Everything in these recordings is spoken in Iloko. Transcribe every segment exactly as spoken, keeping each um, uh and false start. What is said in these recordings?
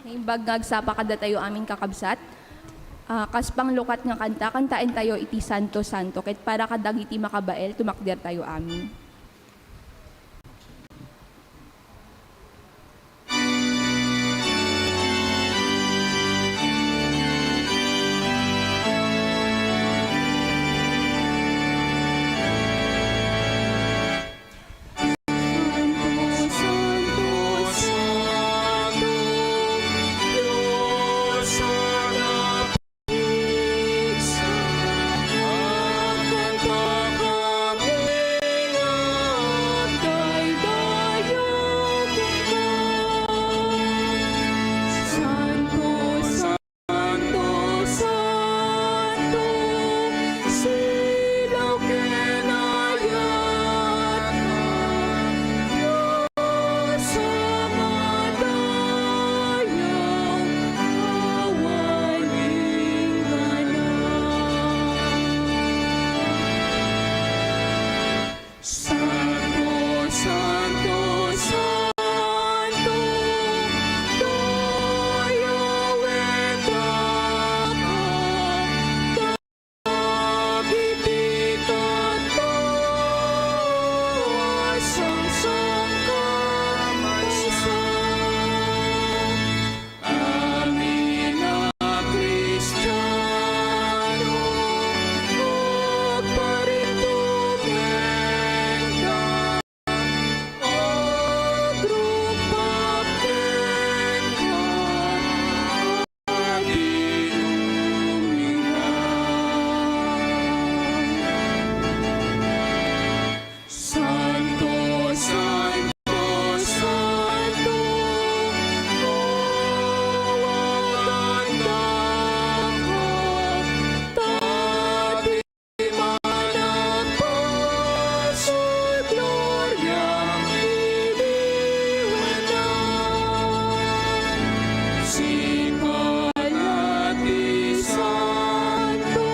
Naimbag nga agsapa kadatayo amin, kakabsat. Ah, kas panglukat nga kanta, kantaentayo iti Santo, Santo, ket para kadagiti makabael, tumakdertayo amin. Santo, Santo, Santo, dayawendaka dagiti tattao a sangsangamaysa. Amin a Kristiano, agparitumenka, agrupap kenka, a dinumina. Santo, Santo, Santo, awagan daka, ta di managpaso gloriam iliwena. Sika la ti Santo,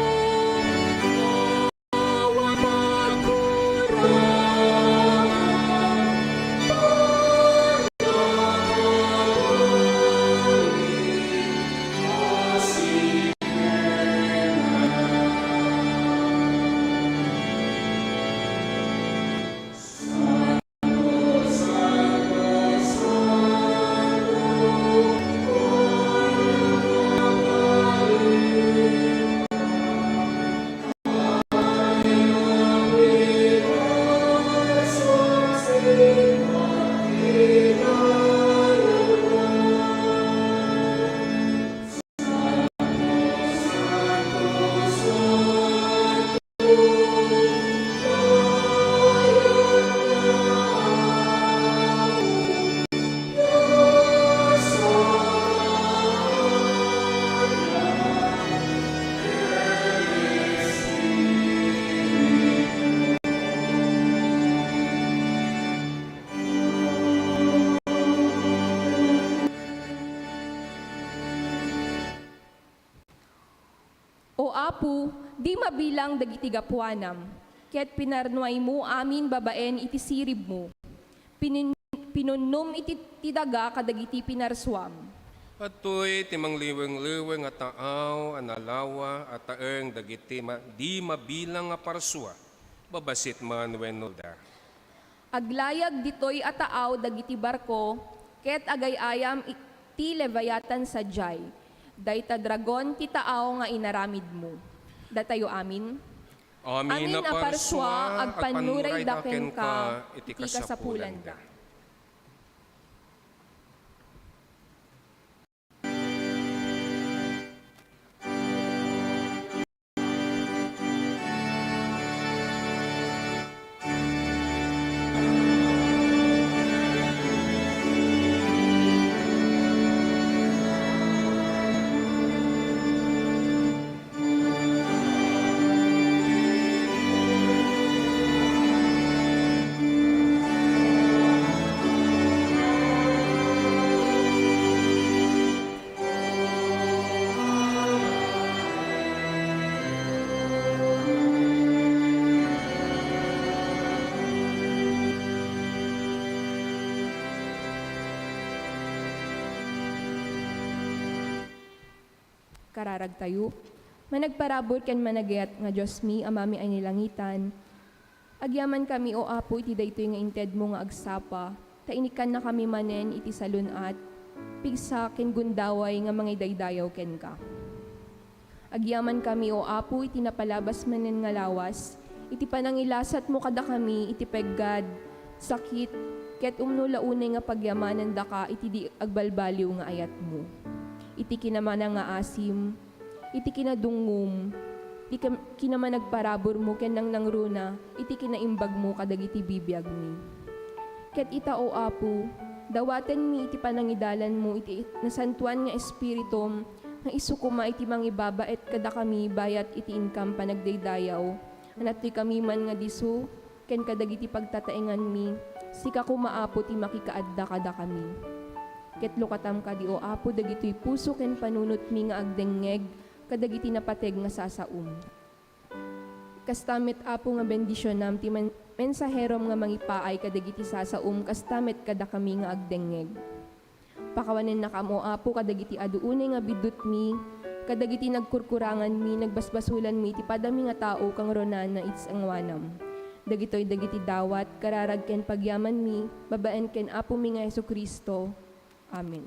O Apo, di mabilang dagiti gapuanam, ket pinarnuaymo amin babaen iti siribmo. Pinin-, pinunnom iti ti daga kadagiti pinarsuam. Adtoy ti mangliwengweng a taaw a nalawa a taeng dagiti ma-, di mabilang a parsua, babassit man wenno da. Aglayag ditoy a taaw dagiti barko, ket agay-ayam i-, ti Leviatan sadiay. Dayta dragon ti taaw nga inaramidmo. Datayo amin. Amin a parsua, agpannurayda kenka iti kasapulanda. Kararagtayo, managparabur ken managayat nga Diosmi, Amami a nailangitan, agyamankami, O Apo, iti daytoy nga intedmo nga agsapa, ta inikkannakami manen iti salun-at, pigsa ken gundaway nga mangidaydaydayaw kenka. Agyamankami, O Apo, iti napalabas manen nga lawas, iti panangilasatmo kadakami iti peggad, sakit, ket umno la unay nga pagyamanandaka iti di agbalbaliw nga ayatmo. Iti kinamanangaasim, iti kinadungngom, iti kam-, kinamanagparaburmo ken nangnangruna iti kinaimbagmo kadagiti bibiagmi. Ket ita, O Apo, dawatenmi iti panangidalanmo iti Nasantoan nga Espiritum nga isu koma iti mangibabaet kadakami bayat iti inkam panagdaydayaw, a nattoykami man nga disso ken kadagiti pagtataenganmi, sika koma, Apo, ti makikaadda kadakami. Ket lukatam kadi, O Apo, dagitoy puso ken panunotmi nga agdengngeg kadagiti napateg nga sasaom. Kasta met, Apo, nga bendisionam ti men-, mensaherom nga mangipaay kadagiti sasaom, kasta met kadakami nga agdengngeg. Pakawanennakam, O Apo, kadagiti adu unay nga biddutmi, kadagiti nagkurkuranganmi, nagbasbasolanmi iti padami nga tao, kangrunaanna iti sangoanam. Dagitoy dagiti dawat, kararag ken pagyamanmi, babaen ken Apomi nga Jesu-Cristo. Amen.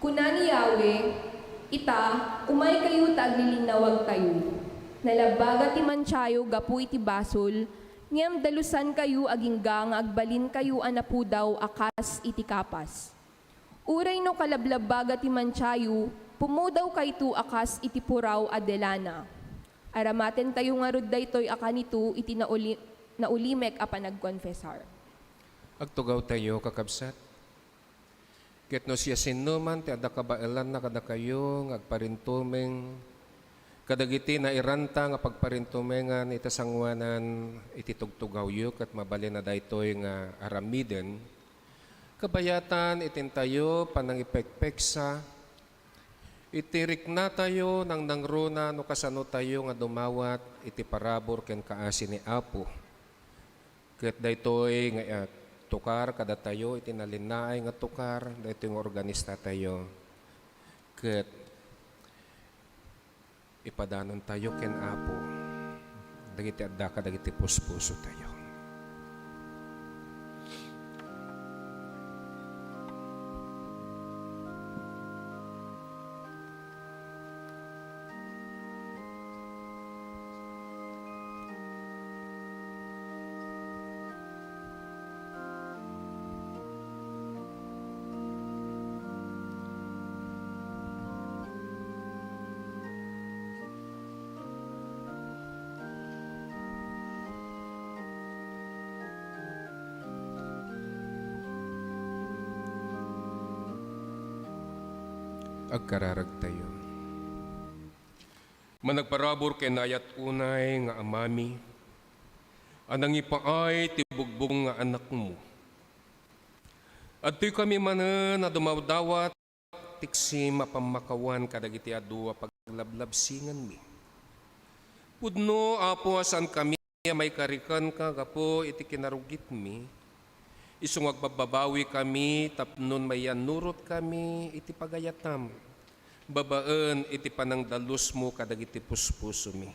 Kuna ni Yahweh, "Ita, umaykayo ta aglilinnawagtayo. Nalabbaga ti mantiayo gapu iti basol, ngem dalusankayo agingga nga agbalinkayo a napudaw a kas iti kapas." Uray no kalablabbaga ti mantiayo, pumudawkayto a kas iti puraw a de lana. Aramatentayo ngarud daytoy a kanito iti nauli-, naulimek a panagkonfesar. Agtugawtayo, kakabsat. Ket no siasinoman ti adda kabaelanna kadakayo nga agparintumeng kadagiti nairanta nga pagparintumengan iti sangoanan iti tugtugawyo ket mabalin a daytoy nga aramiden, kabayatan itintayo panangipekpeksa iti riknatayo nangnangruna no kasanotayo nga dumawat iti parabur ken kaasi ni Apo. Ket daytoy nga, ah, tukar kadatayo iti nalinnaay nga tukar, daytoy nga organistatayo. Ket ipadanontayo ken Apo dagiti adda kadagiti puspusotayo. Agkararagtayo. Managparabur ken naayat unay nga Amami, a nangipaay ti bugbog nga Anakmo. Adtoy kami manen a dumawdawat ti kasim a pammakawan kadagiti adu a paglablabsinganmi. Pudno, Apo, a saankami a maikari kenka gapu iti kinarugitmi, isu nga agbabbabawikami tapno mayanurotkami iti pagayatam, babaen iti panangdalusmo kadagiti puspusomi.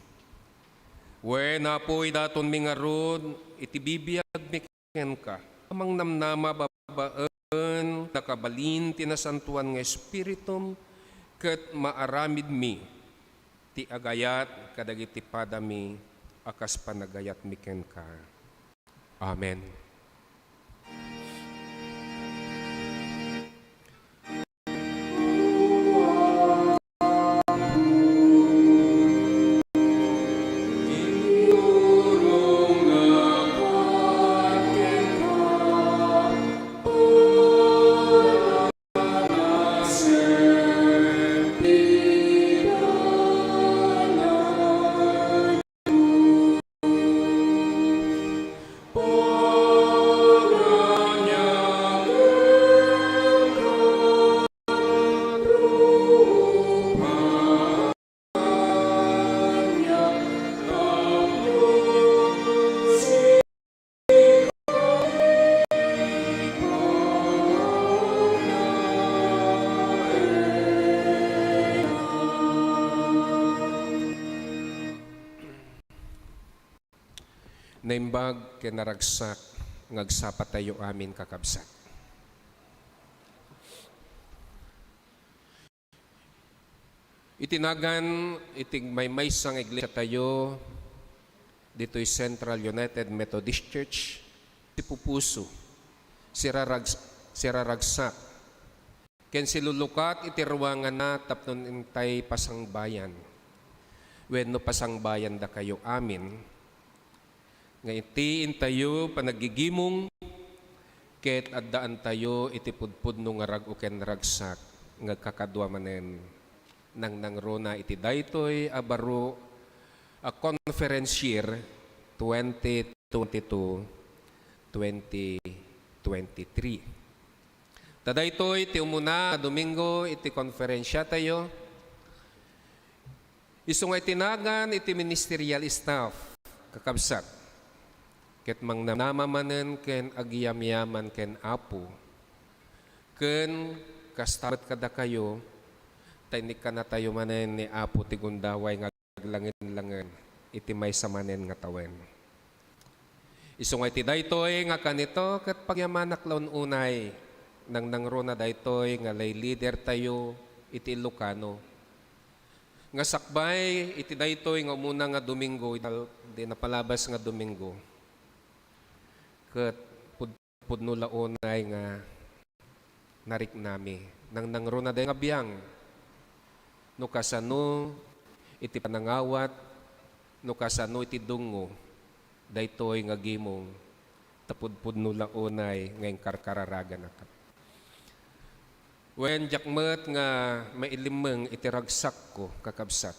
Wen, Apo, idatonmi ngarud iti bibiagmi kenka, a mangnamnama babaen nakabalin ti Nasantoan nga Espiritum, ket maaramidmi ti agayat kadagiti padami a kas panagayatmi kenka. Amen. Naimbag ken naragsak nga agsapatayo amin, kakabsat. Iti nagan iti maymaysa nga iglesiatayo ditoy Central United Methodist Church, sipupuso, sirarags-, siraragsak, ken silulukat iti ruanganna tapno intay pasangbayan wenno pasangbayandakayo amin, nga iti intayo panaggigimong ket addaantayo iti pudpudno nga rag-o ken ragsak nga agkakadua manen, nangnangruna iti daytoy a baro a conference year twenty twenty-two, twenty twenty-three. Ta daytoy ti umuna a Domingo iti konferensiatayo, isu nga iti nagan iti ministerial staff, kakabsat, ket mangnamnama manen ken agyamyaman ken Apo, ken kasta met kadakayo, ta innikkanatayo manen ni Apo ti gundaway nga aglangen-langen iti maysa manen nga tawen. Isu nga iti daytoy nga kanito ket pagyamanak la un-unay, nangnangruna daytoy nga lay leader tayo iti Ilocano, nga sakbay iti daytoy nga umuna nga Domingo, di napalabas nga Domingo, ket pud-, pudno la unay nga nariknami. Nangnangruna daytoy nga biang no kasano iti panangawat, no kasano iti dungngo daytoy nga gimong, ta pudpudno la unay nga inkarkararaganaka. Wen, diak met nga mailimmeng iti ragsakko, kakabsat.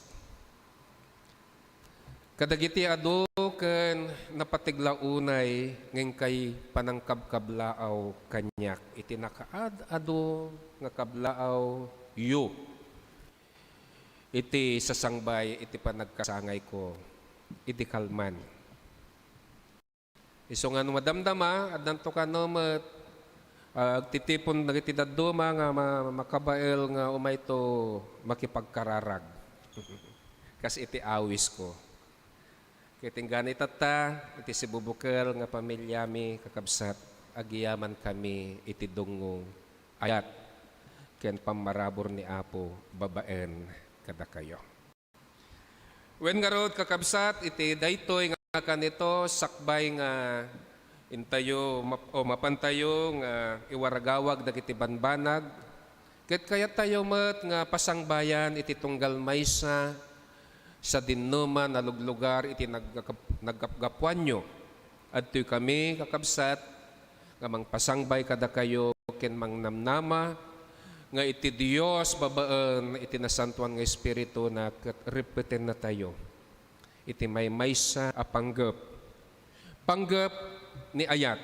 Kadagiti adu ken napategla unay nga inkay panangkabkablaaw kaniak iti nakaad-adu nga kablaaw yo iti sasangbay iti panagkasangayko idi kalman. Isu nga no madamdama, addanto kano met, ah, agtitipon dagiti dadduma nga ma-, makabael nga umayto makipagkararag. Kas iti awisko. Ket inggana itatta, iti sibubukel nga pamiliami, kakabsat, agyamankami iti dungngo, ayat, ken pammarabur ni Apo babaen kadakayo. Wen ngarud, kakabsat, iti daytoy nga kanito, sakbay nga intayo map-, o mapantayo nga iwaragawag dagiti banbanag, ket kayattayo met nga pasangbayan iti tunggal maysa sadinoman a luglugar iti nagkap-, naggapgapuanyo. Adtoy kami, kakabsat, nga mangpasangbay kadakayo ken mangnamnama nga iti Dios babaen iti Nasantoan nga Espirituna ket repetennatayo iti maymaysa a panggep, panggep ni ayat,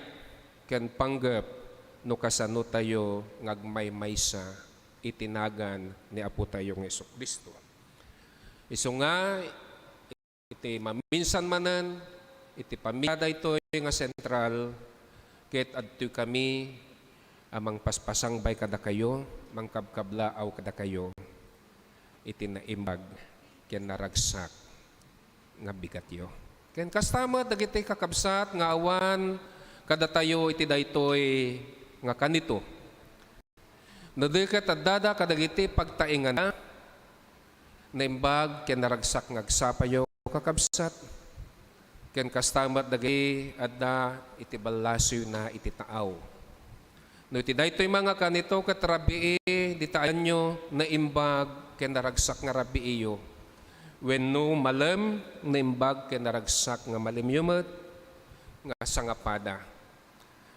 ken panggep no kasanotayo nga agmaymaysa iti nagan ni Apotayo nga Jesu-Cristo. Isu nga, iti maminsan manen, iti pamilya daytoy nga sentral, ket adtoy kami a mangpaspasangbay kadakayo, mangkabkablaaw kadakayo iti naimbag ken naragsak nga bigatyo. Ken kasta met dagiti kakabsat nga awan kadatayo iti daytoy nga kanito. No di ket addada kadagiti pagtaengana, naimbag ken naragsak nga agsapayo, kakabsat, ken kasta met dagiti adda iti ballasoyna iti taaw. No iti daytoy nga kanito ket rabii dita ayanyo, naimbag ken naragsak nga rabiiyo. Wenno malem, naimbag ken naragsak nga malemyo met nga sangapada.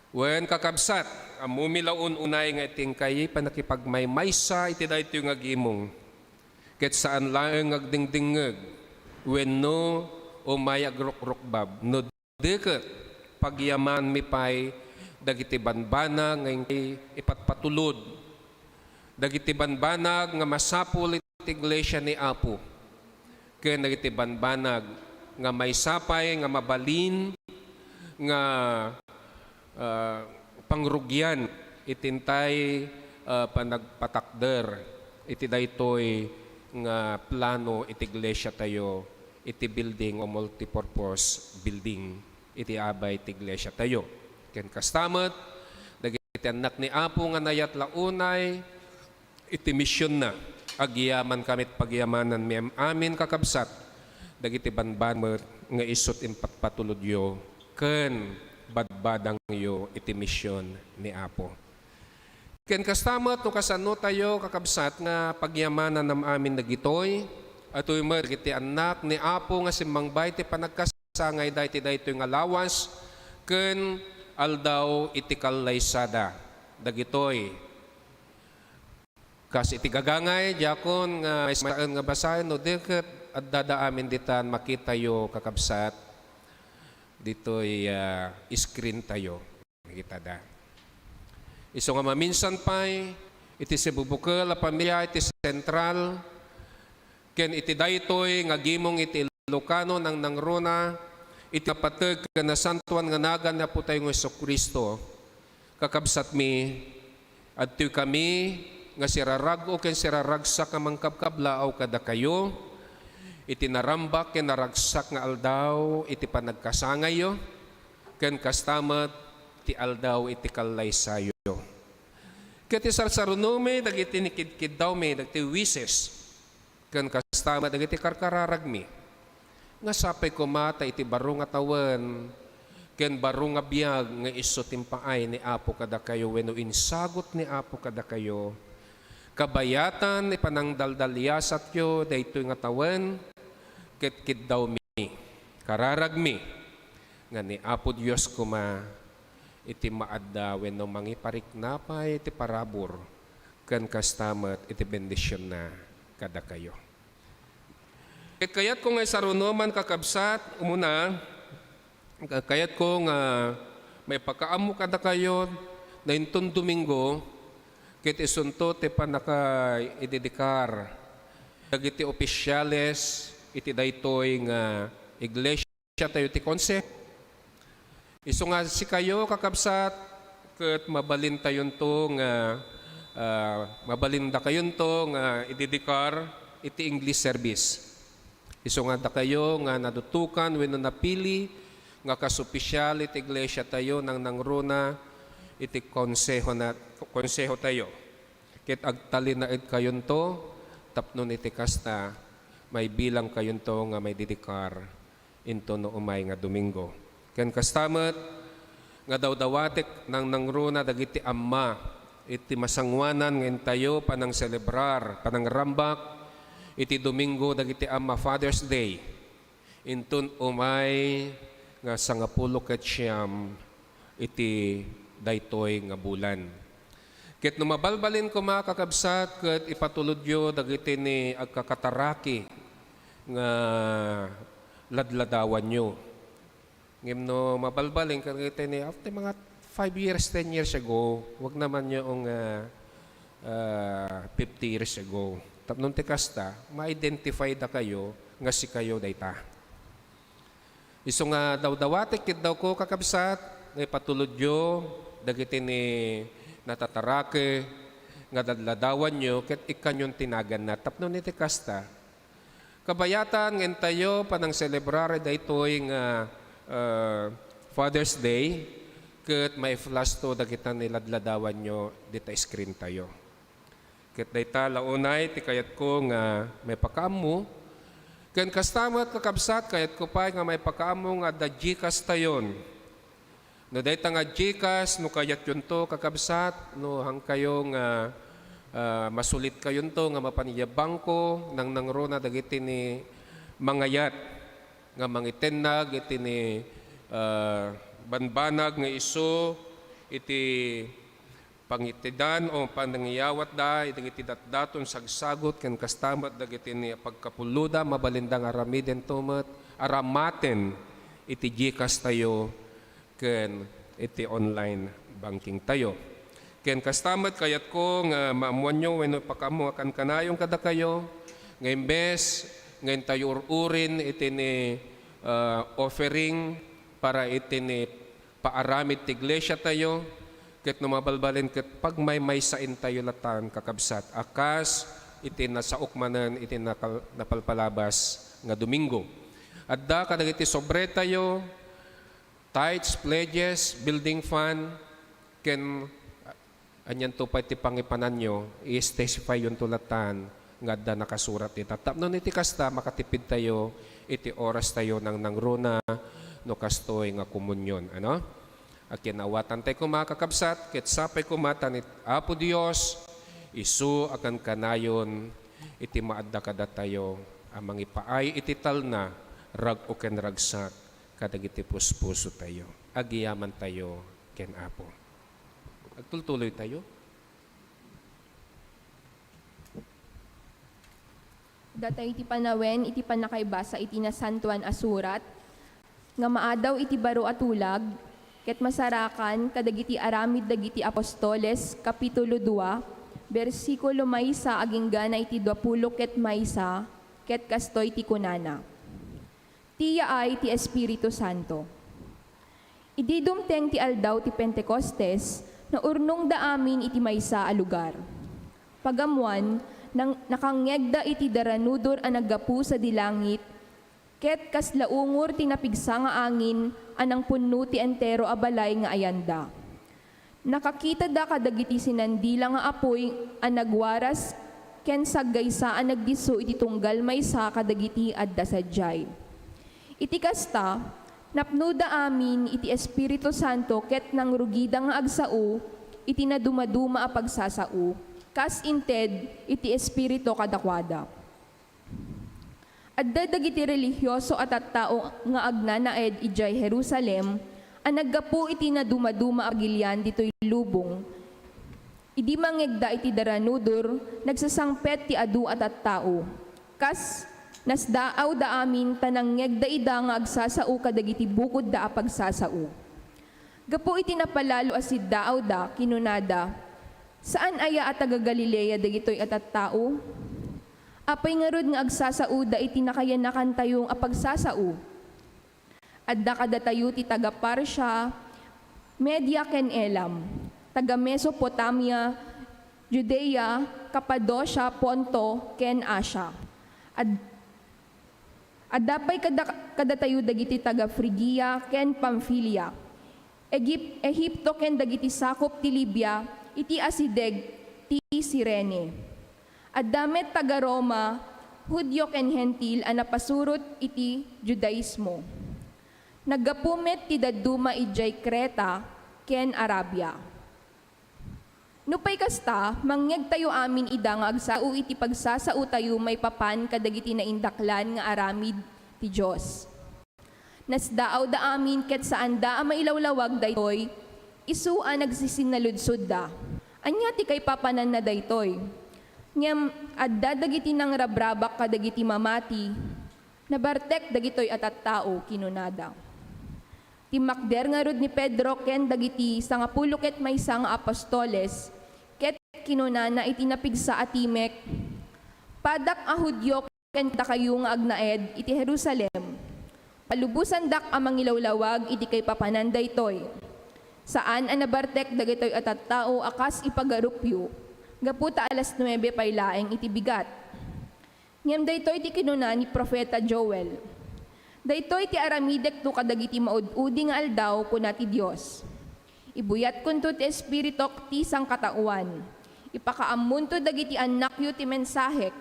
Wen, kakabsat, ammomi la un-unay nga iti inkay pannakipagmaymaysa iti daytoy nga gimong, ket saan laeng nga agdingdingngeg wenno umay agrukrukbab, no di ket pagyamanmi pay dagiti banbanag nga inkay ipatpatulod, dagiti banbanag nga masapul iti iglesia ni Apo, ken dagiti banbanag nga maysa pay nga mabalin nga, ah, pangrugian iti intay, ah, panagpatakder iti daytoy nga plano iti iglesiatayo, iti building o multipurpose building. iti abay ti iglesiatayo. Ken kasta met, dagiti annak ni Apo nga nayat la unay iti misionna, agyamankami iti pagyamananmi amin, kakabsat, dagiti banbanag met nga isu ti impatpatulodyo ken badbadangyo iti mision ni Apo. Ken kasta met no kasanotayo, kakabsat, nga pagyamanan amin dagitoy, atoy met dagiti annak ni Apo nga simmangbay ti panagkasangayda iti daytoy nga lawas ken aldaw iti kallaysada. Dagitoy, kas iti gagangay, diakon, nga maysaen nga basaen, no di ket addada amin ditan makitayo, kakabsat, ditoy, ah, screen tayo. Makitada. Isu nga maminsan pay, iti sibubukel a pamilia iti Central, ken iti daytoy nga gimong iti Ilocano nangnangruna, iti napateg ken nasantoan nga nagan ni Apo tayo nga Jesu-Cristo. Kakabsatmi, adtoy kami nga sirarag-o ken siraragsak nga mangkabkablaaw kadakayo iti narambak ken naragsak nga aldaw iti panagkasangayyo, ken kasta met ti aldaw iti kallaysayo. Ket isarsarunomi dagiti nikidkiddawmi, dagiti wises, ken kasta met dagiti karkararagmi, nga sapay koma ta iti baro nga tawen ken baro nga biag nga isu ti impaay ni Apo kadakayo wenno insagut ni Apo kadakayo, kabayatan ti panangdaldaliasatyo daytoy nga tawen, ket kiddawmi, kararagmi, nga ni Apo Dios koma iti maadda wenno mangiparikna pay iti parabur ken kasta met iti bendisionna kadakayo. Ket kayatko nga isarunoman, kakabsat, umuna, kayatko nga maipakaammo kadakayo nga inton Domingo, ket isunto ti pannakaidedikar dagiti opisiales iti daytoy nga iglesia tayo ti konseho. Isu nga sikayo, kakabsat, ket mabalintayonto nga, ah, mabalindakayonto nga idedikar iti English service. Isu nga dakayo nga nadutokan wenno napili nga kas-opisyal iti iglesia tayo nangnangruna iti konseho na, konseho tayo. Ket agtalinaedkayonto tapno iti kasta, maibilangkayonto nga maidedikar inton umay nga Domingo. Ken kasta met nga dawdawatek nangnangruna dagiti amma iti masangoanan nga intayo panangselebrar, panangrambak iti Domingo dagiti amma, Father's Day, inton umay nga sangapulo ket siam iti daytoy nga bulan. Ket no mabalbalin koma, kakabsat, ket ipatulodyo dagiti ni agkakataraki nga ladladawanyo. Ngem no mabalbalin, ket dagiti ni, after mga five years, ten years ago, wag naman yung, ah, ah, fifty years ago. Tapno ti kasta, ma-identify dakayo nga sikayo dayta. Isu nga dawdawatek, kiddawko, kakabsat, nga ipatulodyo dagiti ni natataraki nga ladladawanyo ket ikkanyon ti naganna. Tapno iti kasta, kabayatan nga intayo panangselebrar daytoy nga, ah, Father's Day, ket maiflasto dagita ni ladladawanyo dita screen tayo. Ket dayta la unay ti kayatko nga maipakaammo. Ken kasta met, kakabsat, kayatko pay nga maipakaammo nga adda GCash tayon. No dayta nga GCash, no kayatyonto, kakabsat, no hankayo nga, ah, masulitkayonto nga mapan idiay bangko, nangnangruna dagiti ni mangayat nga mangitennag iti ni, ah, banbanag nga isu iti pangitidan o panangiyawatda dagiti datdaton sagsagut ken kasta met dagiti ni pagkapuloda, mabalinda nga aramidento met, aramaten iti GCash tayo ken iti online banking tayo. Ken kasta met, kayatko nga maammoanyo wenno ipakaammo nga kankanayon kadakayo nga imbes nga intayo ur-urin iti ni, ah, offering para iti ni paaramid ti iglesia tayo, ket no mabalbalin ket pagmaymaysaentayo latan, kakabsat, a kas iti nasaok manen iti nakal-, napalpalabas nga Domingo. Adda kadagiti sobre tayo, Tithes, pledges, building fund, ken, ah, anianto pay ti pangipananyo, i-specify-yonto latta nga adda nakasurat dita. Tapno iti kasta, makatipid tayo iti oras tayo nang nangruna no kastoy nga komunion. Ano? Agkinawatan tayo koma, kakabsat, ket sapay koma ta ni Apo Dios, isu a kankanayon iti maadda kadatayo a mangipaay iti talna, rag-o ken ragsak kadagiti puspusotayo. Agiyamantayo ken Apo. Agtultuloy tayo. Datayo ti panawen iti pannakaibasa iti Nasantoan a Surat nga maadaw iti baro a tulag, ket masarakan kadagiti aramid dagiti apostoles, kapitulo dua, bersikulo maysa aginggana iti duapulo ket maysa, ket kastoy ti kunana, Ti yaay ti Espiritu Santo. Idi dumteng ti aldaw ti Pentecostes, naurnongda amin iti maysa a lugar. Pagammuan, nang-, nakangngegda iti daranudor a naggapu sadi langit, ket kasla ungor ti napigsa nga angin a nangpunno ti entero a balay nga ayanda. Nakakitada kadagiti sinandila nga apuy a nagwaras ken saggaysa a nagdisso iti tunggal maysa kadagiti adda sadiay. Iti kasta, napnoda amin iti Espiritu Santo ket nangrugida nga agsao iti nadumaduma a pagsasao, kas inted iti Espiritu kadakuada. Adda dagiti relihioso a tattao nga agnanaed idiay Jerusalem a naggapu iti nadumaduma a pagilian ditoy lubong. Idi mangngegda iti daranudor, nagsasangpet ti adu a tattao. Kas nasdaawda amin ta nangngegda ida nga agsasao kadagiti bukodda a pagsasao. Gapu iti napalalo a siddaawda, kinunada, "Saan aya a taga-Galilea dagitoy a tattao? Apay ngarud nga agsasaoda iti nakayanakantayo a pagsasao? Adda kadatayo ti taga-Partia, Media ken Elam, taga-Mesopotamia, Judea, Capadocia, Ponto, ken Asia. Ad-, adda pay kada-, kadatayo dagiti taga-Frigia ken Pamfilia, Egip-, Egipto ken dagiti sakup ti Libia iti asideg ti Cirene. Adda met taga-Roma, Judio ken Hentil a napasurot iti Judaismo. Naggapu met ti dadduma idiay Creta ken Arabia." Nupay kasta, mangngegtayo amin ida nga agsao iti pagsasaotayo maipapan kadagiti naindaklan nga aramid ti Dios. Nasdaawda amin ket saanda a mailawlawag daytoy, isu a nagsisinnalludsodda, "Ania ti kaipapananna daytoy?" Ngem adda dagiti nangrabrabak kadagiti mamati, "Nabartek dagitoy a tattao," kinunada. Timmakder ngarud ni Pedro ken dagiti sangapulo ket maysa nga apostoles, ket kinunana iti napigsa a timek, "Padak a Judio ken dakayo nga agnaed iti Jerusalem, palubosandak a mangilawlawag iti kaipapanan daytoy. Saan a nabartek dagitoy a tattao a kas ipagarupyo, gapu ta alas nuebe pay laeng iti bigat." Ngem daytoy ti kinuna ni profeta Joel, "Daytoy ti aramidekto kadagiti maud-udi nga aldaw, kuna ti Dios. Ibuyatkonto ti Espirituk ti sangkataoan. Ipakaammonto dagiti annakyo ti mensahek.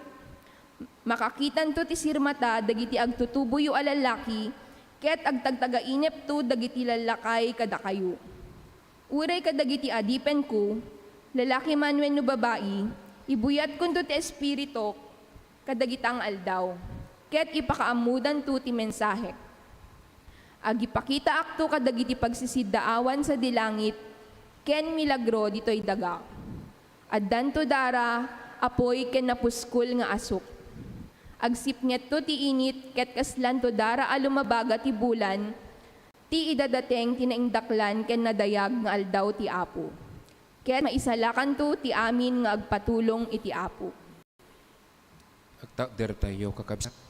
Makakitanto ti sirmata dagiti agtutuboyo a lallaki, ket agtagtagainepto dagiti lallakay kadakayo. Uray kadagiti adipenko, lalaki man wenno babai, ibuyatkonto ti Espirituk kadagita nga aldaw, ket ipakaammodanto ti mensahek. Agipakitaakto kadagiti pagsisiddaawan sadi langit ken milagro ditoy daga. Addanto dara, apuy ken napuskol nga asuk. Agsipngetto ti init ket kaslanto dara a lumabaga ti bulan, ti idadateng ti naindaklan ken nadayag nga aldaw ti Apo. Ket maisalakanto ti amin nga agpatulong iti Apo." Agtakdertayo, kakabsat.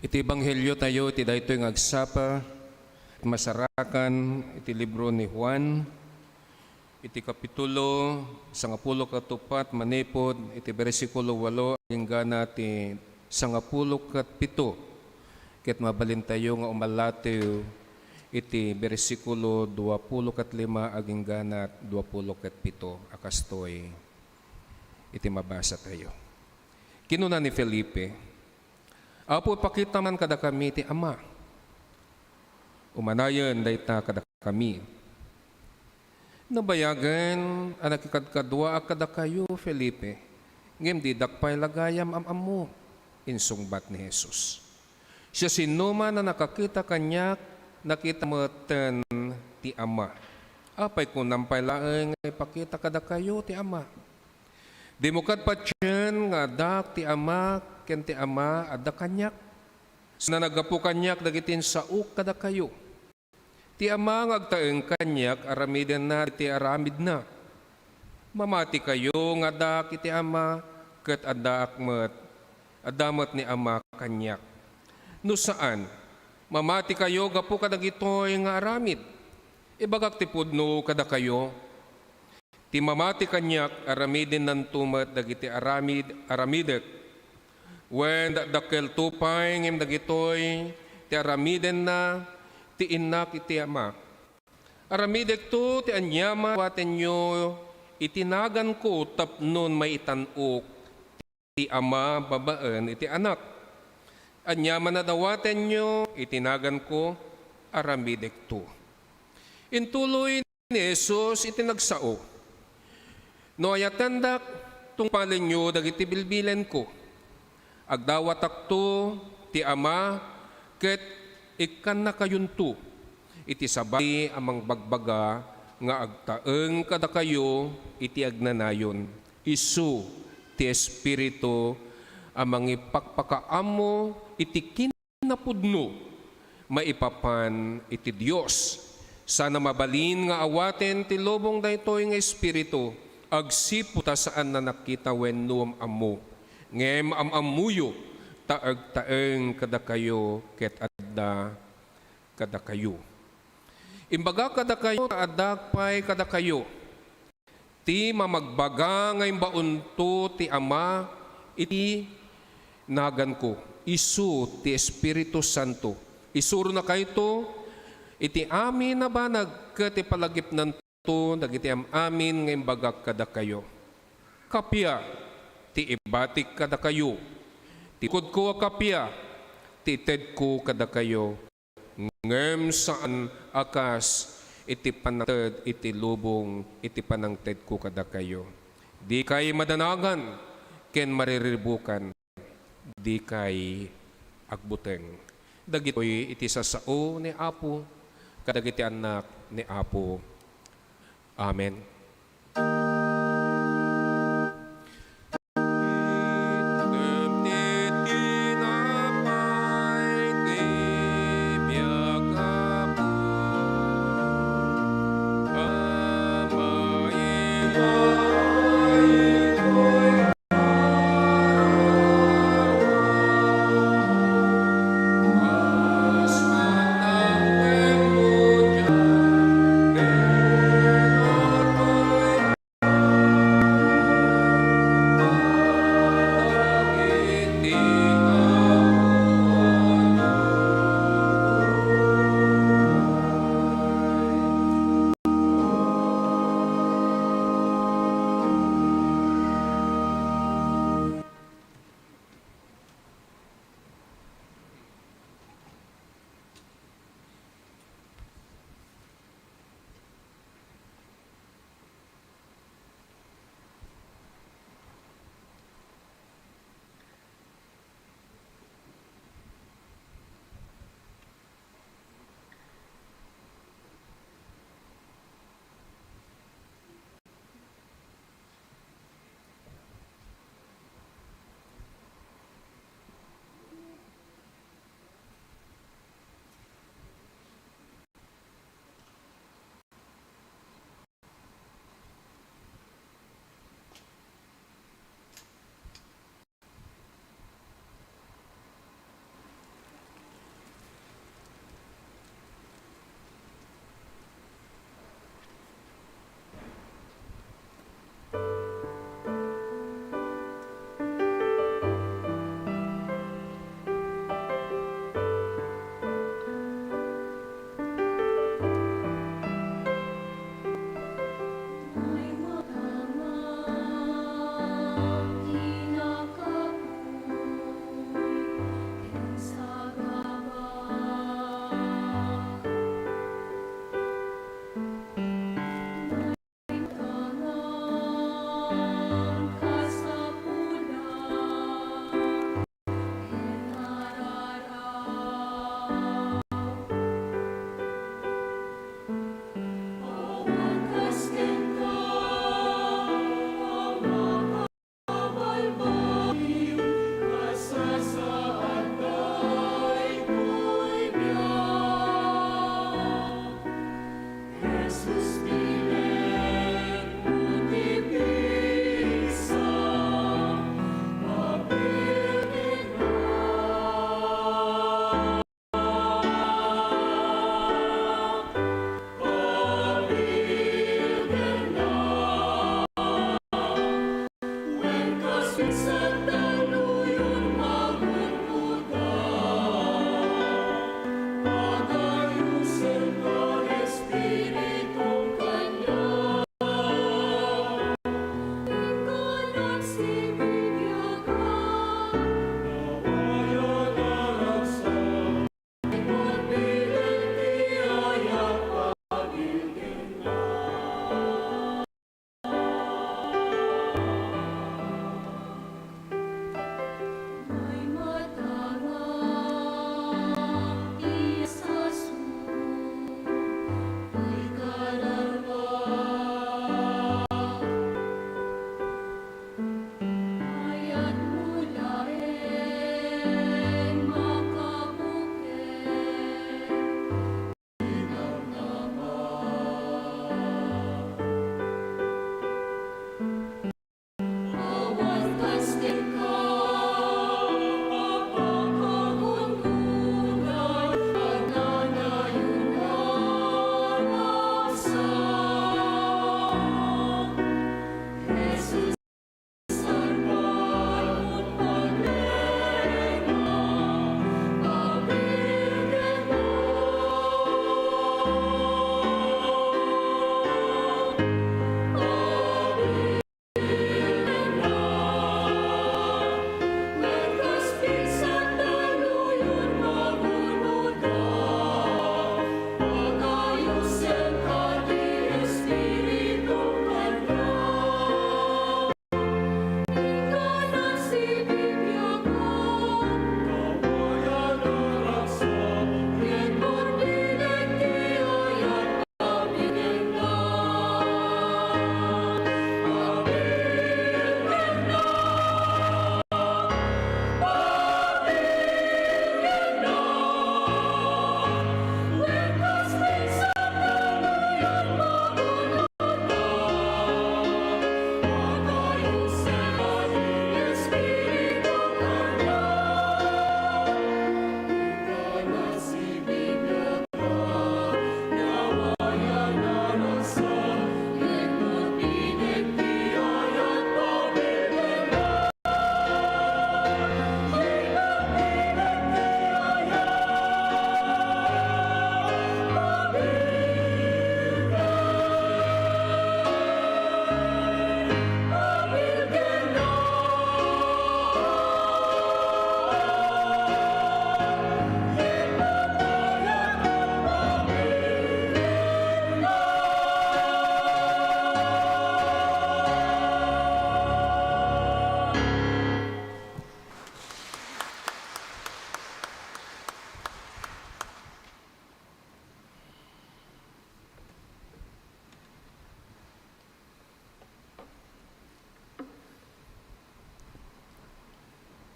Iti ebangheliotayo iti daytoy nga agsapa, masarakan iti libro ni Juan, iti kapitulo sangapulo ket uppat, manipud iti bersikulo walo agingga ti sangapulo ket pito, ket mabalintayo nga umalatiw iti bersikulo duapulo ket lima agingganat duapulo ket pito a kastoy iti mabasatayo. Kinuna ni Felipe, "Apo, ipakita man kadakami ti Ama. Umanayen dayta kadakami." "Nabayagen a nakikadkaduaak kadakayo, Felipe, ngem didak pay la gayam am-ammo," insungbat ni Jesus. "Siasinoman a nakakita kaniak, nakita metten ti Ama. Apay kunam pay laeng nga ipakita kadakayo ti Ama? Dimo kadi patien nga addaak ti Ama ken ti Ama adda kaniak? Saan a naggapu kaniak dagiti insaok kadakayo. Ti Ama nga agtaeng kaniak, aramidenna ti aramidna. Mamatikayo nga addaak iti Ama, ket addaak met, adda met ni Ama kaniak. No saan, mamatikayo gapu kadagitoy nga aramid. Ibagak ti pudno kadakayo. Ti mamati kaniak, aramidennanto met dagiti aramid, aramidek. Wen, dakdakkelto pay, ngem dagitoy ti aramidenna ti Innak iti Ama. Aramidekto ti aniaman a dawatenyo iti naganko tapno maitan-ok ti Ama babaen iti Anak. Aniaman a dawatenyo iti naganko, aramidekto." Intuloy ni Jesus iti nagsao, "No ayatendak, tungpalenyo dagiti bilbilenko. Agdawatakto ti Ama, ket ikkannakayonto iti sabali a mangbagbaga nga agtaeng kadakayo iti agnanayon. Isu ti Espiritu a mangipakpakaammo iti kin-, napudno maipapan iti Dios. Saan a mabalin nga awaten ti lubong daytoy nga Espiritu, agsipud ta saan a nakita wenno am-ammo. Ngem am-ammoyo ta agtaeng kadakayo ket adda kadakayo. Imbagak kadakayo ta addaak pay kadakayo. Ti mamagbaga nga imbaonto ti Ama iti naganko, isu ti Espiritu Santo. Isuronakayto iti amin a banag ket ipalagipnanto dagiti am-amin nga imbagak kadakayo. Kappia ti ibatik kadakayo. Ti bukodko a kappia ti itedko kadakayo. Ngem saan a kas iti panangted iti lubong iti panangtedko kadakayo. Dikay madanagan ken mariribukan, dikay agbuteng. Dagitoy iti sasao ni Apo kadagiti annak ni Apo. Amen.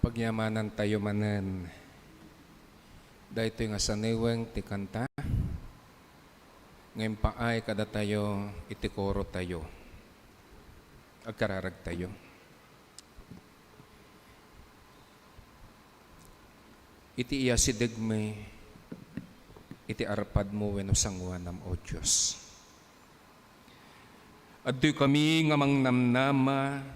Pagyamanantayo manen daytoy nga saneweng ti kanta nga impaay kadatayo iti korotayo. Agkararagtayo. Iti iyasidegmi, iti arpadmo wenno sangoanam, O Dios. Adtoy kami nga mangnamnama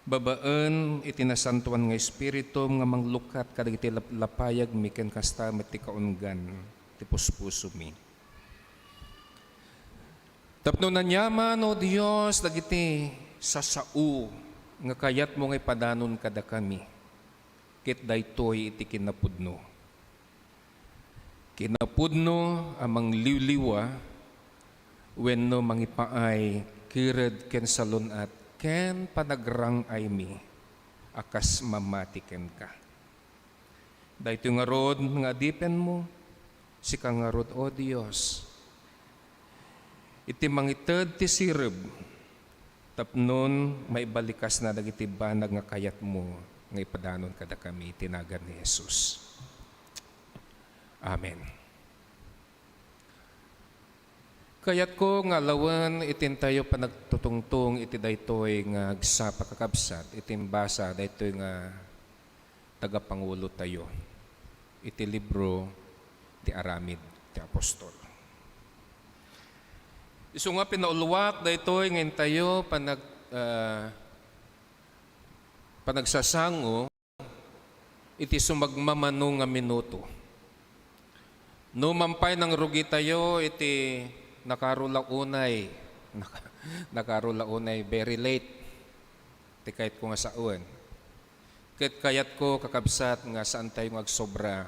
babaen iti Nasantoan nga Espiritum nga manglukat kadagiti lap-, lapayagmi ken kasta met ti kaunggan ti puspusomi. Tapno aniaman, O Dios, dagiti sasao nga kayatmo nga ipadanon kadakami, ket daytoy iti kinapudno. Kinapudno a mangliwliwa wenno mangipaay kired ken salun-at ken panagrang-aymi a kas mamati kenka. Daytoy ngarud nga adipenmo, sika ngarud, O Dios, iti mangited ti sirib, tapnon maibalikasna dagiti banag nga kayatmo nga ipadanon kadakami iti nagan ni Jesus. Amen. Kayatko nga alawen iti intayo panagtutungtong iti daytoy nga agsapa, kakabsat, iti imbasa daytoy nga tagapangulotayo iti libro ti Aramid ti Apostol. Isu nga pinauluak daytoy nga intayo panag-, ah, panagsasango iti sumagmamano nga minuto. No mampay nangrugitayo iti nakarulaunay, naka-, nakarulaunay, very late, ti kayatko nga sawen. Ket kayatko, kakabsat, nga saantayo nga agsobra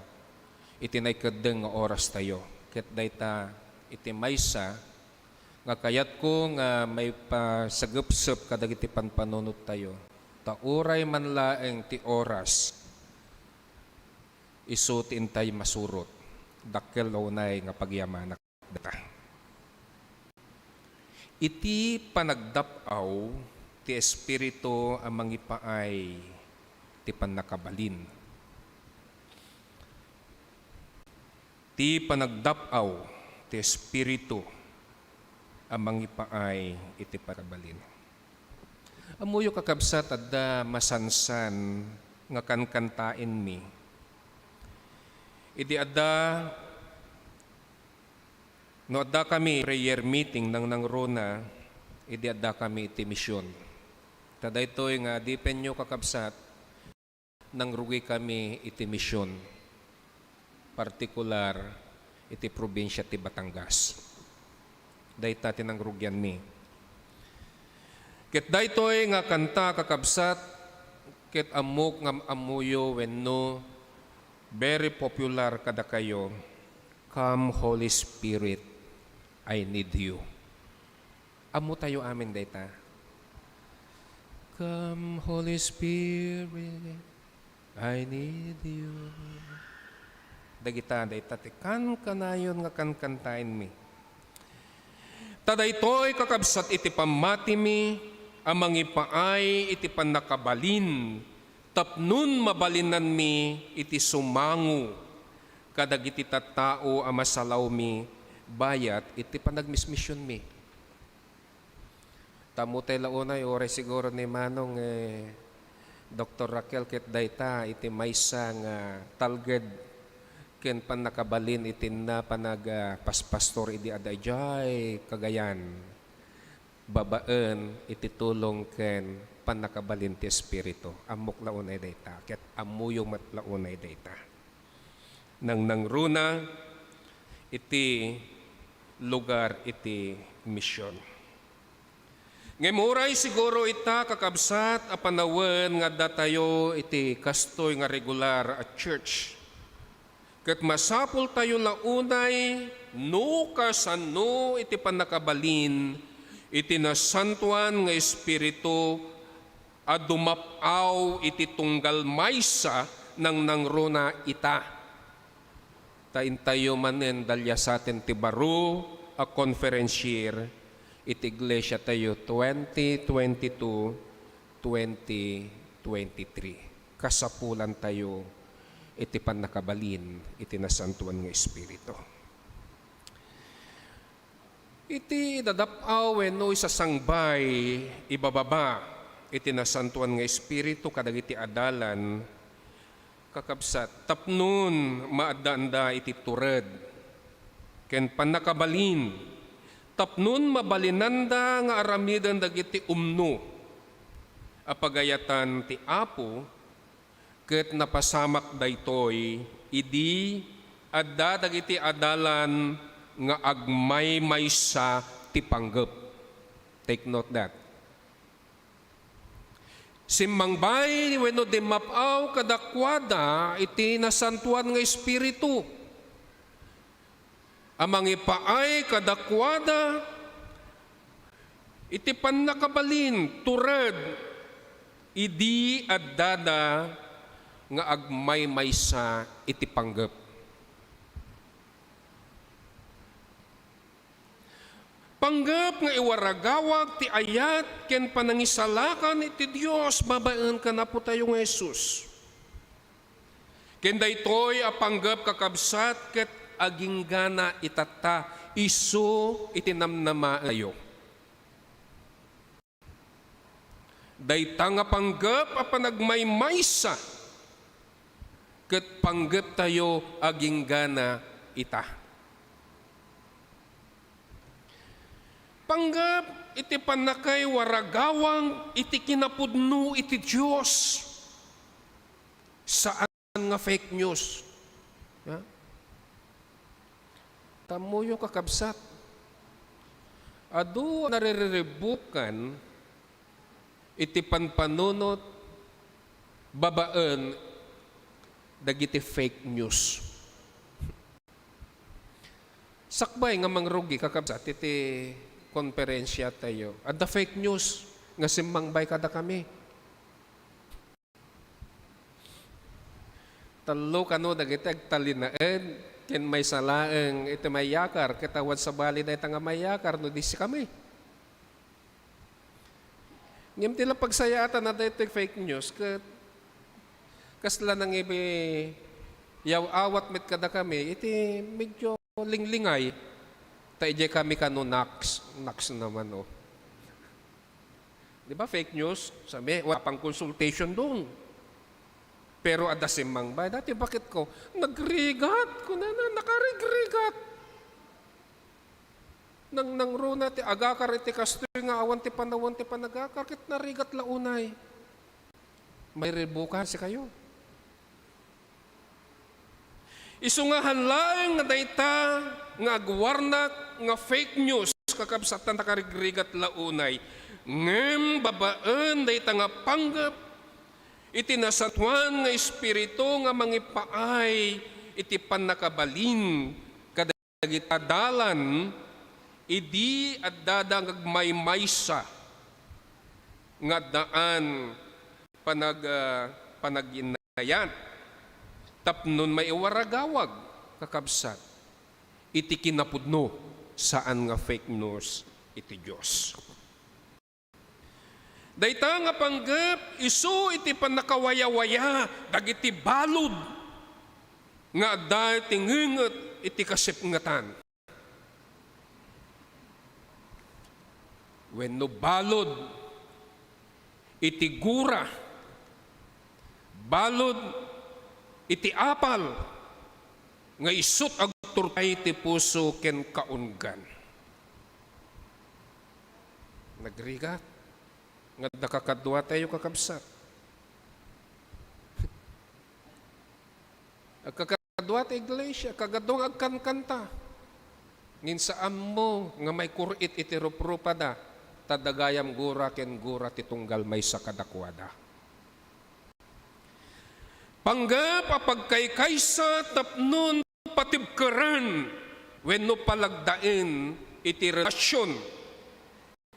iti naikeddeng nga orastayo. Ket dayta iti maysa nga kayatko nga maipasagepsep kadagiti panpanunottayo. Ta uray man laeng ti oras, isu ti intay masurot. Dakkel la unay nga pagyamanak data. Iti panagdap-aw ti Espiritu a mangipaay ti pannakabalin. Ti panagdap-aw ti Espiritu a mangipaay iti pannakabalin. Ammoyo, kakabsat, adda masansan nga kankantaenmi. Idi adda, no adda kami prayer meeting, nangnangruna, idi adda kami iti mission. Ta daytoy nga adipenyo, kakabsat, nangrugikami iti mission, partikular iti probinsia ti Batangas. Dayta ti nangrugianmi. Ket daytoy nga kanta, kakabsat, ket ammok nga ammoyo wenno very popular kadakayo, "Come, Holy Spirit, I need you." Ammotayo amin dayta. "Come, Holy Spirit, I need you." Dagita, dayta ti kankanayon nga kankantaenmi. Ta daytoy, kakabsat, iti pammatimi a mangipaay iti pannakabalin tapnon mabalinanmi iti sumango kadagiti tattao a masalawmi bayat iti panagmismisionmi. Tammo tay la unay, uray siguro ni Manong, eh, Doktor Raquel, ket dayta iti maysa nga talged ken pannakabalin iti na panag-, ah, paspastor idi adda idiay Cagayan, babaen iti tulong ken pannakabalin ti Espiritu. Ammok la unay dayta, ket ammoyo met la unay dayta. Nangnangruna iti lugar iti mision. Ngem uray siguro ita, kakabsat, a panawen nga addatayo iti kastoy nga regular a church, ket masapultayo la unay no kasano iti pannakabalin iti Nasantoan nga Espiritu a dumap-aw iti tunggal maysa nangnangruna ita. Ta intayo manen daliasaten ti baro a conference year iti iglesiatayo twenty twenty-two, twenty twenty-three. kasapulantayo iti pannakabalin iti Nasantoan nga Espiritu. Iti idadap-aw wenno isasangbay, ibababa iti Nasantoan nga Espiritu kadagiti adalan, kakabsat, tapnon maaddaanda iti tured ken pannakabalin, tapnon mabalinanda nga aramiden dagiti umno a pagayatan ti Apo, ket napasamak daytoy idi adda dagiti adalan nga agmaymaysa ti panggep. Take note that. Simmangbay wenno dimmap-aw kadakuada iti Nasantoan nga Espiritu a mangipaay kadakuada iti pannakabalin, tured, idi addada nga agmaymaysa iti panggep. Panggep nga iwaragawag ti ayat ken panangisalakan iti Dios babaen kan Apotayo nga Jesus. Ken daytoy a panggep, kakabsat, ket aginggana itatta isu iti namnamaenyo. Dayta nga panggep a panagmaymaysa ket panggeptayo aginggana ita. Panggep iti pannakaiwaragawag iti kinapudno iti Dios. Saan nga fake news. Ha? Tammoyo, kakabsat. Adu a naririribukan iti panpanunot babaen dagiti fake news. Sakbay nga mangrugi, kakabsat, iti konferensiatayo, adda fake news nga simmangbay kadakami. Tallo kano dagiti agtalinaed, ken maysa laeng iti mayakar, ket awan sabali dayta nga mayakar no di sikami. Ngem ti la pagsayaatan a daytoy fake news, ket kasla nangibi yaw-awat met kadakami, iti medyo linglingay. Ta idiay kami kano, naks, naks naman, oh. Di ba, fake news? Sabi, wala pang consultation doon. Pero adda simmangbay. Dati, bakit ko? Nagrigat. Kunana, nakarigrigat. Nang, nangruna ti agakar iti kastoy nga awan ti panawen ti panagakar, ket narigat la unay. Mairibukan sikayo. Isu nga han laeng nga dayta nga agwarnak nga fake news, kakabsat, ta nakarigrigat la unay. Ngem babaen dayta nga panggep iti Nasantoan nga Espiritu nga mangipaay iti pannakabalin kadagiti adalan idi addada nga agmaymaysa nga addaan panag-, ah, panagin-, Ayan, tapnon maiwaragawag, kakabsat, iti kinapudno, saan nga fake news iti Dios. Dayta nga panggep isu iti pannakawayawaya dagiti balud nga adda iti ngenget iti kasipngetan. Wenno balud iti gura, balud iti apal nga isut' agturtay ti puso ken kaunggan. Nagrigat nga adda kakaduatayo, kakabsat. Agkakaduat iglesia, kagadua nga agkankanta. Ngin saammo nga maikur-it iti ruprupada, ta dagayam gura ken gura ti tunggal maysa kadakuada. Panggep a pagkaykaysa tapnon patibkeren wenno palagdaen iti relasion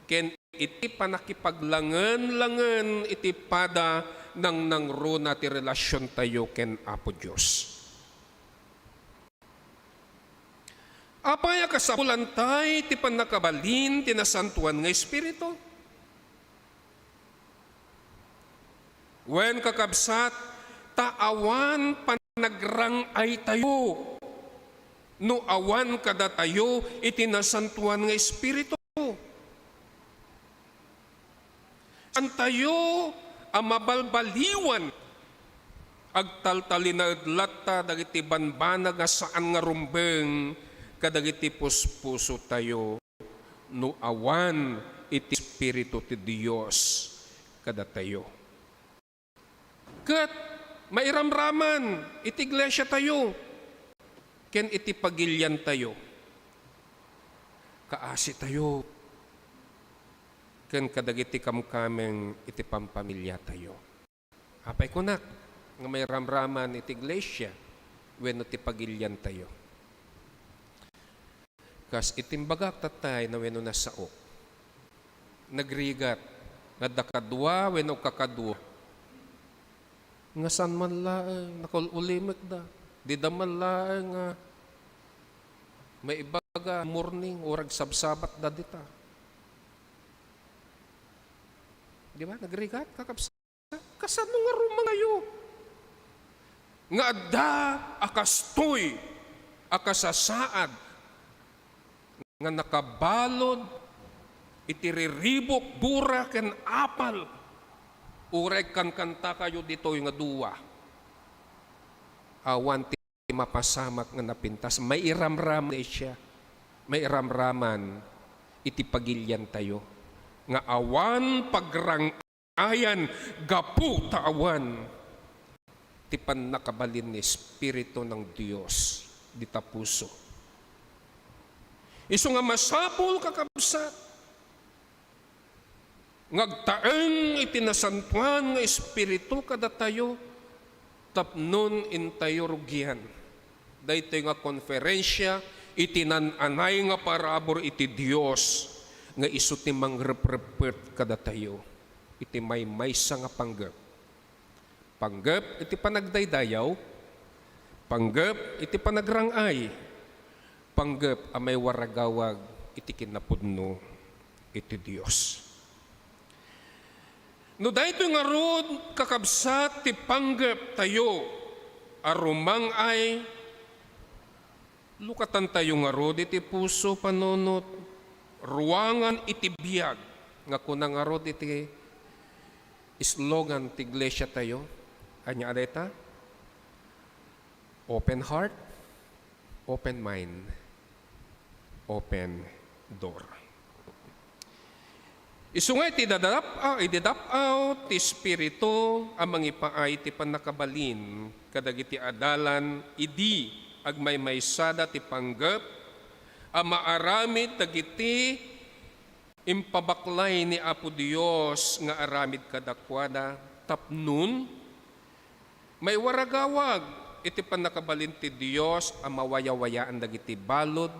ken iti pannakipaglangen-langen iti pada nangnangruna ti relasiontayo ken Apo Dios. Apay a kasapulantay ti pannakabalin ti Nasantoan nga Espiritu? Wen, kakabsat, Ta awan panagrang-aytayo no awan kadatayo iti Nasantoan nga Espiritu. Saantayo a mabalbaliwan, agtaltalinaed latta dagiti banbanag a saan nga rumbeng kadagiti puspusotayo no awan iti Espiritu ti Dios kadatayo. Ket mairamraman iti iglesiatayo ken iti pagiliantayo, kaasitayo, ken kadagiti kamkameng iti pampamiliatayo. Apay kunak nga mairamraman iti iglesia wenno ti pagiliantayo? Kas iti imbagak tattay na wenno nasaok, nagrigat nga adda kadua wenno kakadua nga saan man laeng nakaul-ulimekda, dida man laeng nga maibaga morning o ragsabsabatda dita. Di ba? Nagrigat, kakabsat. Kasano nga rumangayo nga adda a kastoy a kasasaad nga nakabalud iti riribuk, gura, ken apal? Uray kankantakayo ditoy nga dua. Awan ti mapasamak nga napintas. Mairamraman siya. Mairamraman iti pagiliantayo nga awan pagrang-ayan gapu ta awan ti pannakabalin ni Espiritu ng Dios dita puso. Isu nga masapul, kakabsat, nga agtaeng iti Nasantoan nga Espiritu kadatayo tapnon intayo rugian daytoy nga konferensia iti nan-anay nga parabur iti Dios nga isu ti mangrepreppet kadatayo iti maymaysa nga panggep. Panggep iti panagdaydayaw, panggep iti panagrang-ay, panggep a maiwaragawag iti kinapudno iti Dios. No daytoy ngarud, kakabsat, ti panggeptayo a rumang-ay, lukatantayo ngarud iti puso, panunot, ruangan iti biag nga kuna ngarud iti slogan ti iglesiatayo. Ania a dayta? Open heart, open mind, open door. Isu nga iti dadap-, ah, ididap-aw ti Espiritu a mangipaay ti pannakabalin kadagiti adalan idi agmaymaysada ti panggep a maaramid dagiti impabaklay ni Apo Dios nga aramid kadakuada tapnon maiwaragawag iti pannakabalin ti Dios a mawayawayaan dagiti balud,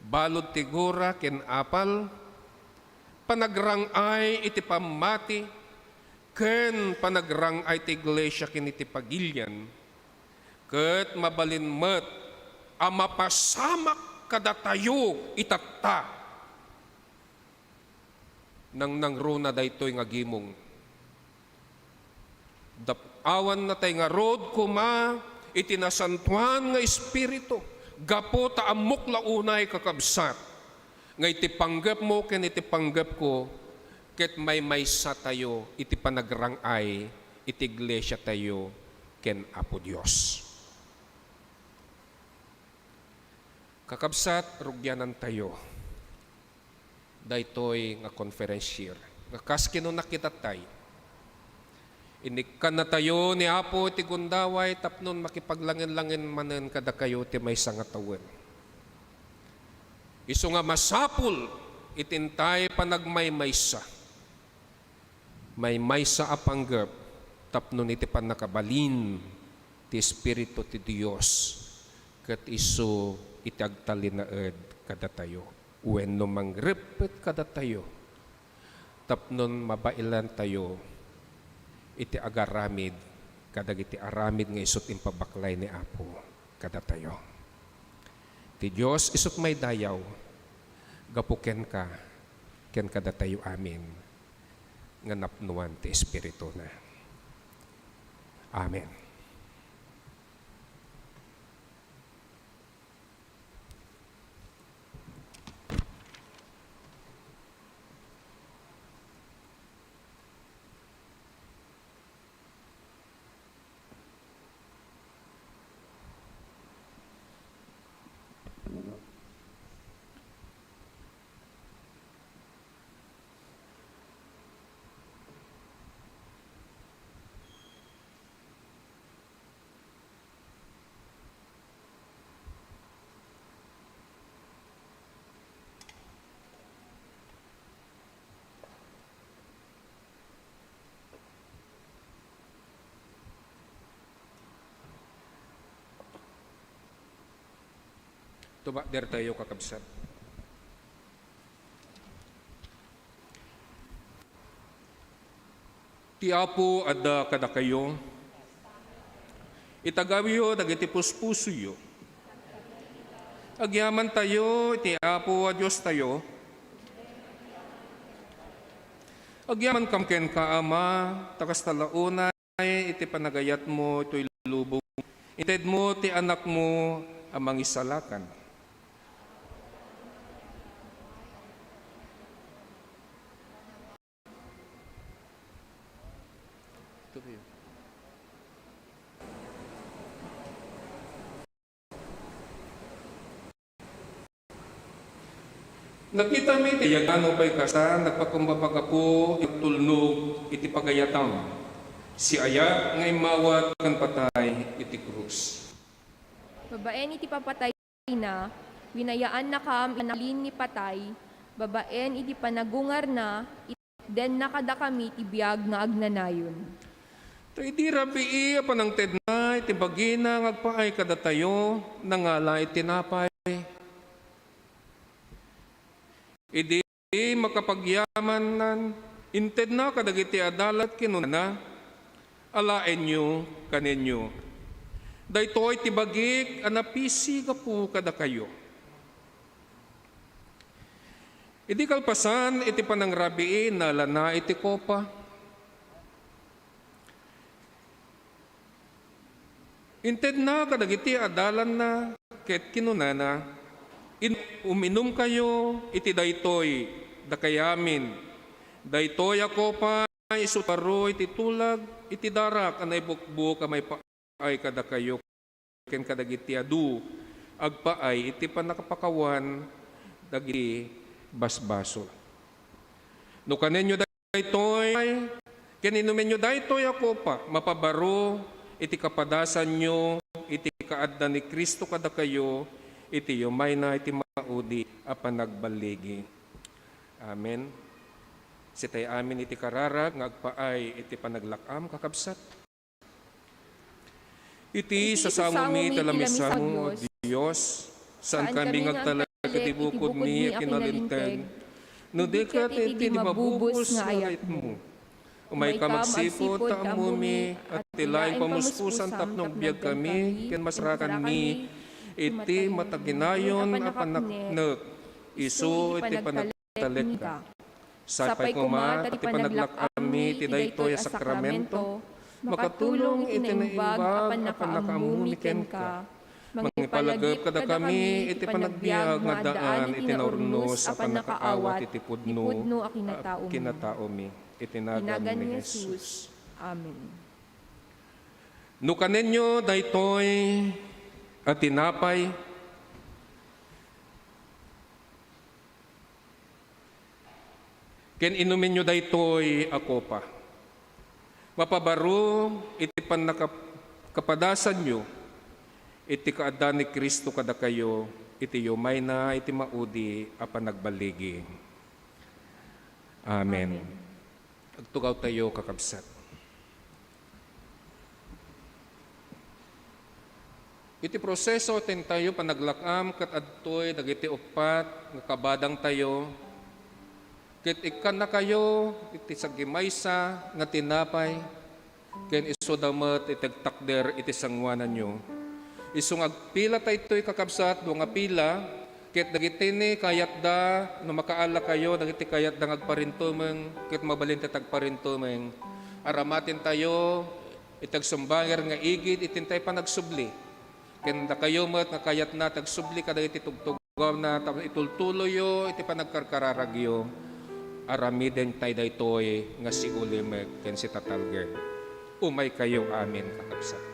balud ti gura ken apal, panagrang-ay iti pammati, ken panagrang-ay ti iglesia ken iti pagilian, ket mabalin met a mapasamak kadatayo itatta. Nangnangruna daytoy nga gimong. Dap-awanna tay ngarud koma iti Nasantoan nga Espiritu, gapu ta ammok la unay, kakabsat, nga iti panggepmo ken iti panggepko, ket maymaysatayo iti panagrang-ay iti iglesiatayo ken Apo Dios. Kakabsat, rugianantayo daytoy nga conference year. Nga kas kinuna, kitattay, inikkannatayo ni Apo iti gundaway tapno makipaglangen-langen manen kadakayo ti maysa nga tawen. Isu nga masapul iti intay panagmaymaysa. Maymaysa a panggep tapno iti pannakabalin ti Espiritu ti Dios ket isu iti agtalinaed kadatayo wenno mangreppet kadatayo tapno mabailantayo iti agaramid kadagiti aramid nga isu ti impabaklay ni Apo kadatayo. Ti Dios isu ti maidayaw gapu kenka ken kadatayo amin nga napnoan ti Espirituna. Amen. Tumakder tayo, kakabsat. Ti Apo adda kadakayo. Itagawyo dagiti puspusoyo. Agyamantayo iti Apo a Diostayo. Agyamankam kenka, Ama, ta kasta la unay iti panagayatmo itoy lubong, intedmo ti Anakmo a Mangisalakan. Nakitami ti yagano pay kasta, nagpakumbaba gapu iti tulnog iti pagayatam. Siayak nga immawat ken patay iti krus. Babaen iti papatayna, winayaannakam iti nakalin ni patay, babaen iti panagungarna, itedna kadakami ti biag nga agnanayon. Ta idi rabii a panangtedna iti bagina nga agpaay kadatayo, nangala iti tinapay. Idi makapagyamanna, intedna kadagiti adalan, kinunana, "Alaenyo kanenyo. Daytoy ti bagik a napisi gapu kadakayo." Idi kalpasan iti panangrabii, nalana iti kopa. Intedna kadagiti adalanna ket kinunana, "In-, uminumkayo iti daytoy, dakayamin. Daytoy a kopa isu ti baro iti tulag iti darak a naibukbok a maipaay kadakayo ken kadagiti adu agpaay iti pannakapakawan dagiti basbasol. No kanenyo daytoy, ken inumenyo daytoy a kopa, mapabaro iti kapadasanyo iti kaadda ni Cristo kadakayo iti yumayna iti maudi a panagballigi." Amen. Sitay amin iti kararag nga agpaay iti panaglak-am, kakabsat. Iti sasamomi ti lamismo, O Dios, saankami nga agtalek iti bukodmi a kinalinteg, no di ket iti mabubos nga ayatmo. Umaykam agsipud ta ammomi a ti laeng pamuspusan tapno agbiagkami ken masarakanmi iti mataginayon a pannaknek, isu iti panagtalekka. Sapay koma ta ti panaglak-ammi iti daytoy a sakramento makatulong iti naimbag a pannakaammomi kenka. Mangipalagip kadakami iti panagbiag nga addaan iti naurnos a pannakaawat iti pudno a kinataomi. Iti nagan ni Jesus. Amen. No kanenyo daytoy a tinapay, ken inumenyo daytoy a kopa, mapabaro iti pannakap-, kapadasanyo iti kaadda ni Cristo kadakayo iti yumayna iti maudi a panagballigi. Amen. Amen. Agtugawtayo, kakabsat. Iti proseso ti intayo panaglak-am ket adtoy dagiti uppat nga kabadangtayo, ket ikkannakayo iti saggimaysa nga tinapay, ken isuda met iti agtakder iti sangoananyo. Isu nga agpila daytoy, kakabsat, dua nga pila, ket dagiti ni kayatda, no makaallakayo dagiti kayatda nga agparintumeng, ket mabalin ti agparintumeng. Aramatentayo iti agsumbanger nga igid iti intay panagsubli. Ken dakayo met nga kayatna ti agsubli kadagiti tugtugawna tapno itultuloyyo iti panagkarkararagyo, aramidentayo daytoy nga siulimek ken sitatalged. Umaykayo amin, kakabsat.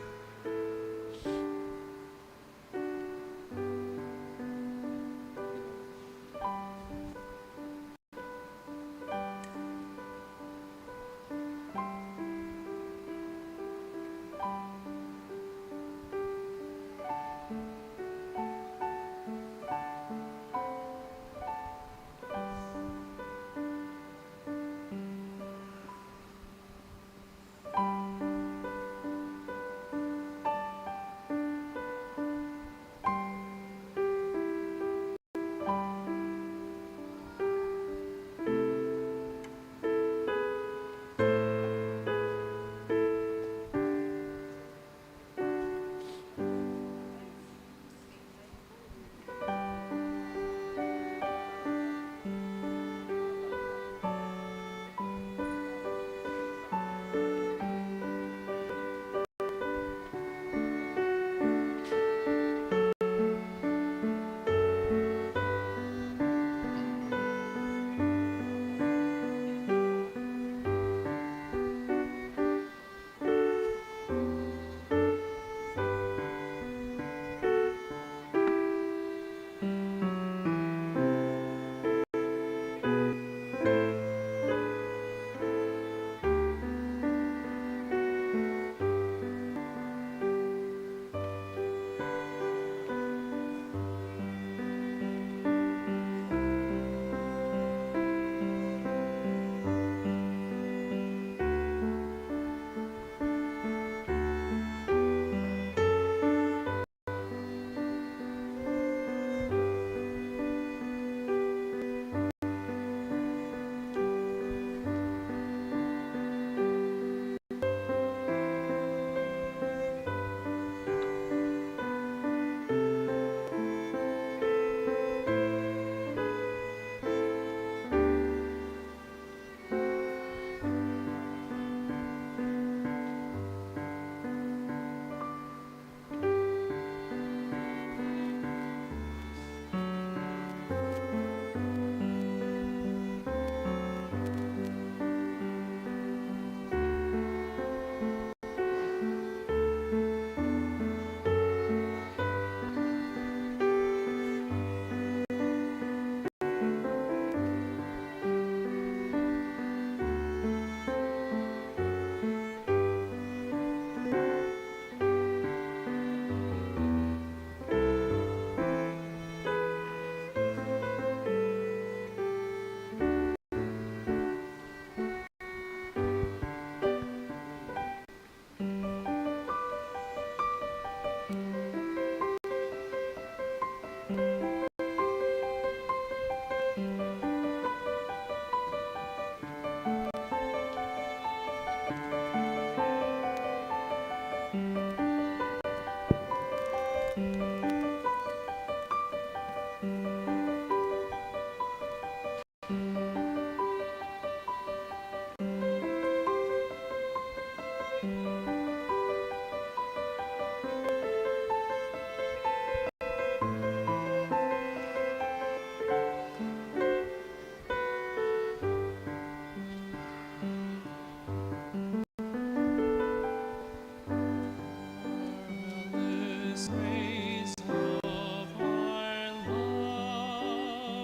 Praise of our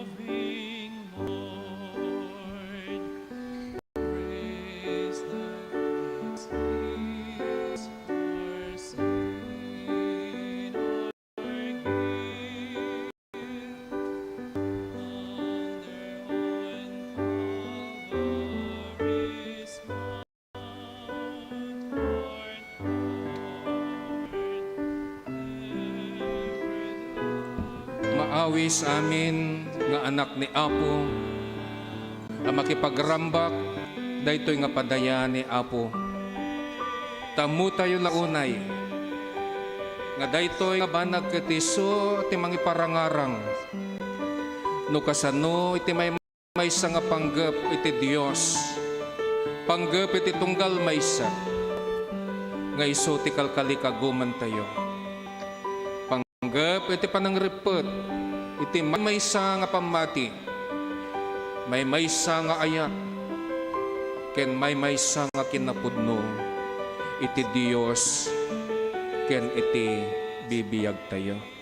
loving Lord. Praise the Lord, praise our Savior. Maawis amin nga anak ni Apo, a makipagrambak daytoy nga padayan ni Apo. Ta ammotayo la unay nga daytoy nga banag ket isu ti mangiparangarang no kasano iti maymaysa nga panggep iti Dios, panggep iti tunggal maysa. nga isu ti kalkalikagumantayo. Panggep iti panangrippet iti maymaysa nga pammati, maymaysa nga ayat, ken maymaysa nga kinapudno iti Dios ken iti bibiagtayo.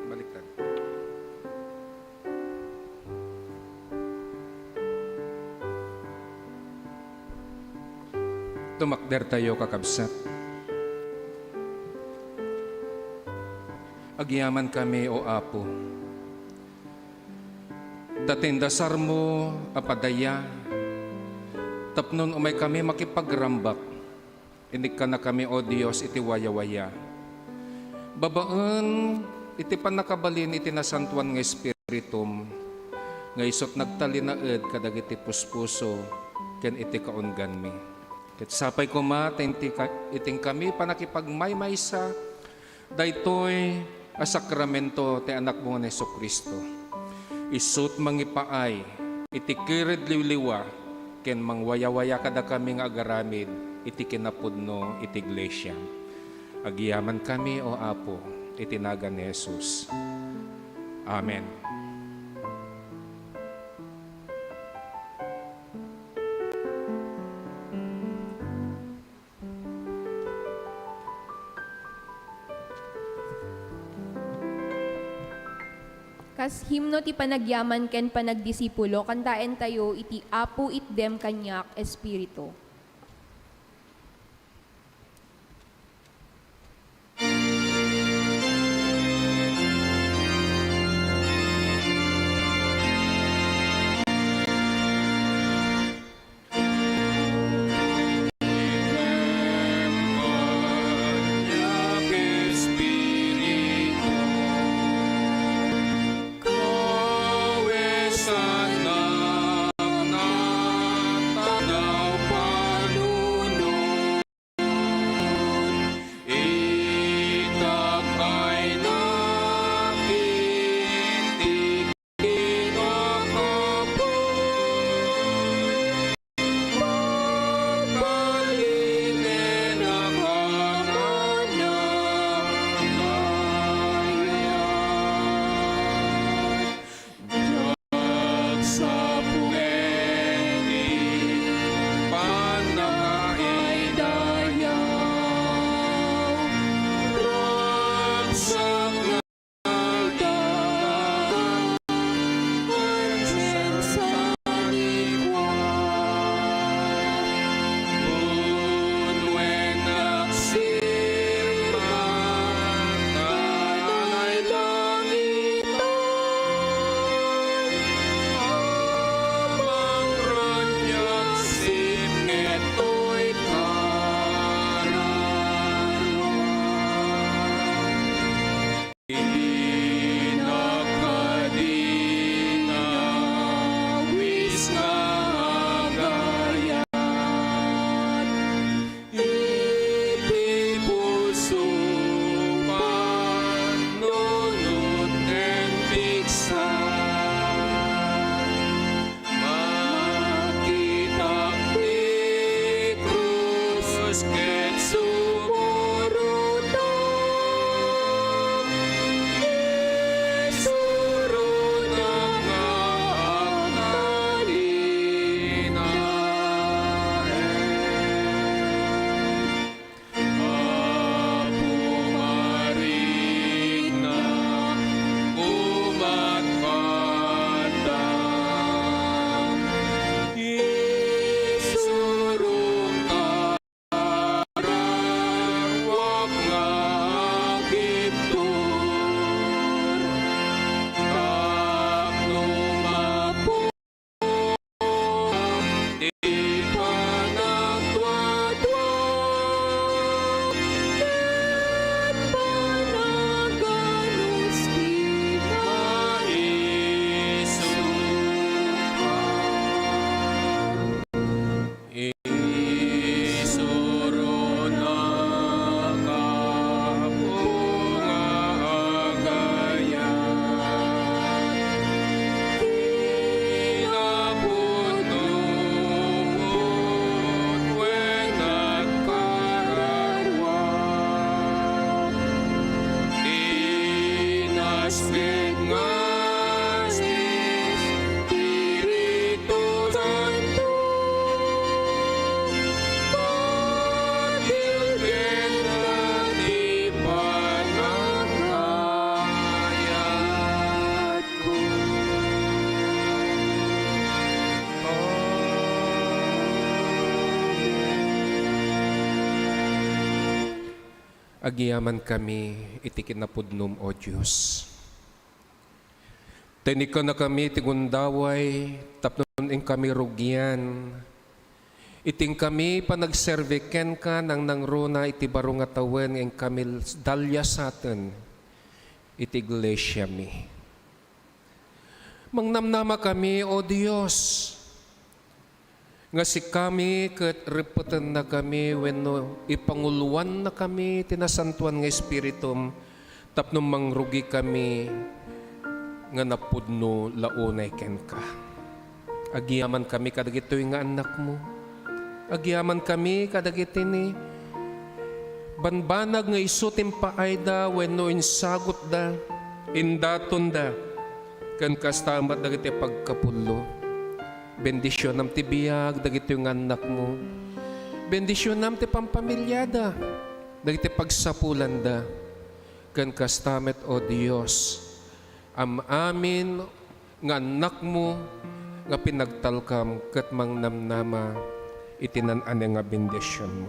Baliktad. Tumakdertayo, kakabsat. Agyamankami, O Apo, ta ti indasarmo a padaya, tapno no umaykami makipagrambak, inikkanakami, O Dios, iti wayawaya. Babaen iti pannakabalin iti nasantoan nga Espiritum, nga isut' nagtalinaed kadagiti puspuso ken iti kaungganmi. Ket sapay koma ta inti-, idinkami pannakipagmaymaysa daytoy a sakramento ti Anakmo nga ni Jesu-Cristo. Isut' mangipaay iti kired liwliwa ken mangwayawaya kadakami nga agaramid iti kinapudno iti iglesia. Agyamankami, O Apo, iti nagan ni Jesus. Amen. Kas himno ti panagyaman ken panagdisipulo, kantaentayo iti "Apo, itdem kaniak, Espiritu." Makitak ti krus ket sumurotak, isuronak nga agtalinaed. Apo, marikna, umat kaniak. Isurok kararuak nga agibtur. Tapno mapu- Ti panagduadua ket panaganus ti maisukar. Isuronak, Apo nga agayat, kinapudno ket wen agkararua. Ti nasken nga Espiritu Santo, pagilgenda ti panagayatko. Amen. Agyamankami iti kinapudnom, O Dios. Tinikennakami ti gundaway tapno inkami rugian. Iti inkami panagserbi kenka nangnangruna iti baro nga tawen nga inkami daliasaten iti iglesiami. Mangnamnamakami, O Dios, nga sikami ket reppetennakami wenno ipanguloannakami ti Nasantoan nga Espiritum tapno mangrugikami nga napudno la unay kenka. Agyamankami kadagitoy nga annakmo. Agyamankami kadagiti ni banbanag nga isu ti impaayda wenno insagutda, indatonda, ken kasta met dagiti pagkapullo. Bendisionam ti biag dagitoy nga annakmo. Bendisionam ti pampamiliada, dagiti pagsapulanda. Ken kasta met, O Dios, am-amin nga annakmo nga pinagtalkam ket mangnamnama iti naan-anay nga bendisionmo.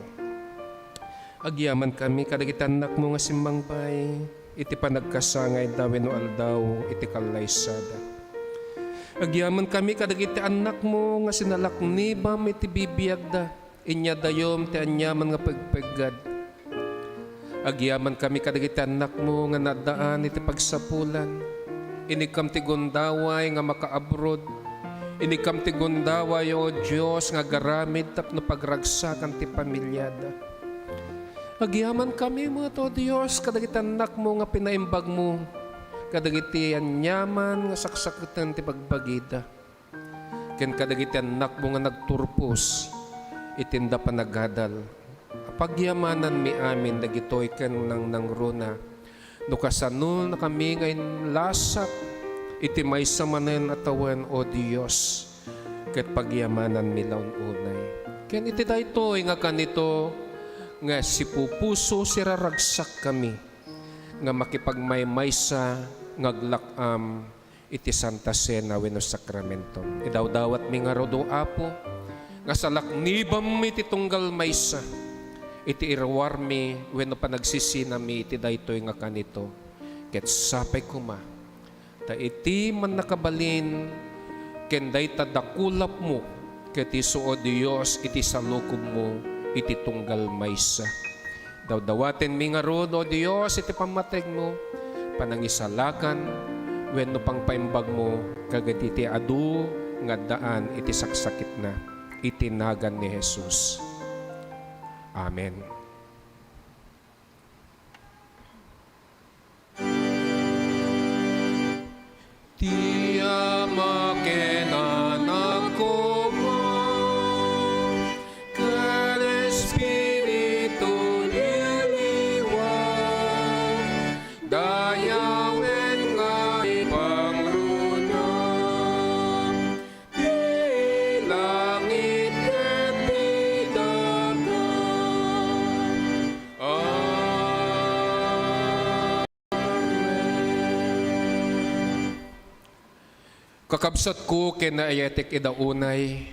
Agyamankami kadagiti annakmo nga simmangbay iti panagkasangayda wenno aldaw iti kallaysada. Agyamankami kadagiti annakmo nga sinalaknibam iti bibiagda, inyadayom ti aniaman nga pegpeggad. Agyamankami kadagiti annakmo nga naaddaan iti pagsapulan. Inikkam ti gundaway nga makaabroad. Inikkam ti gundaway, O Dios, nga agaramid tapno pagragsakan ti pamiliada. Agyamankami met, O Dios, kadagiti annakmo nga pinaimbagmo kadagiti aniaman nga saksakiten ti bagbagida, ken kadagiti annakmo nga nagturpos iti inda panagadal. Pagyamananmi amin dagitoy ken nangnangruna no kasanonakami nga inlasat iti maysa manen a tawen, O Dios, ket pagyamananmi la un-unay. Ken iti daytoy nga kanito nga sipupuso, siraragsakkami nga makipagmaymaysa nga aglak-am iti Santa Cena wenno Sakramento. Idawdawatmi ngarud, O Apo, nga salaknibammi ti tunggal maysa iti iruarmi wenno panagsisinami iti daytoy nga kanito. Ket sapay koma ta iti mannakabalin ken dayta dakulapmo ket isu, O Dios, iti salukobmo iti tunggal maysa. Dawdawatenmi ngarud, O Dios, iti pammategmo, panangisalakan, wenno pangpaimbagmo kadagiti adu nga addaan iti saksakitna. Iti nagan ni Jesus. Amen. Ti Ama ken Anak koma, ken Espiritu ni Liwa, dayawen nga ipangruna ti langit ken ti daga. Amen. Kakabsatko ken naayatek ida unay,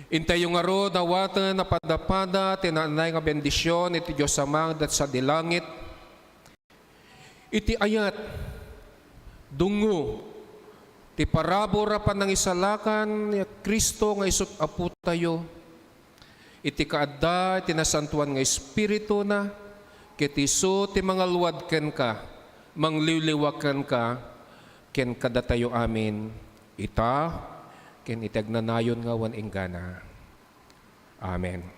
intayyo ngarud awaten a padapada ti naanay nga bendision iti Dios Ama nga adda sadi langit. Iti ayat, dungngo, ti parabur a panangisalakan ni Cristo nga isut' Apotayo, iti kaadda ti Nasantoan nga Espirituna, ket isu ti mangaluad kenka, mangliwliwa kenka, ken kadatayo amin, ita, ken iti agnanayon nga awan inggana. Amen.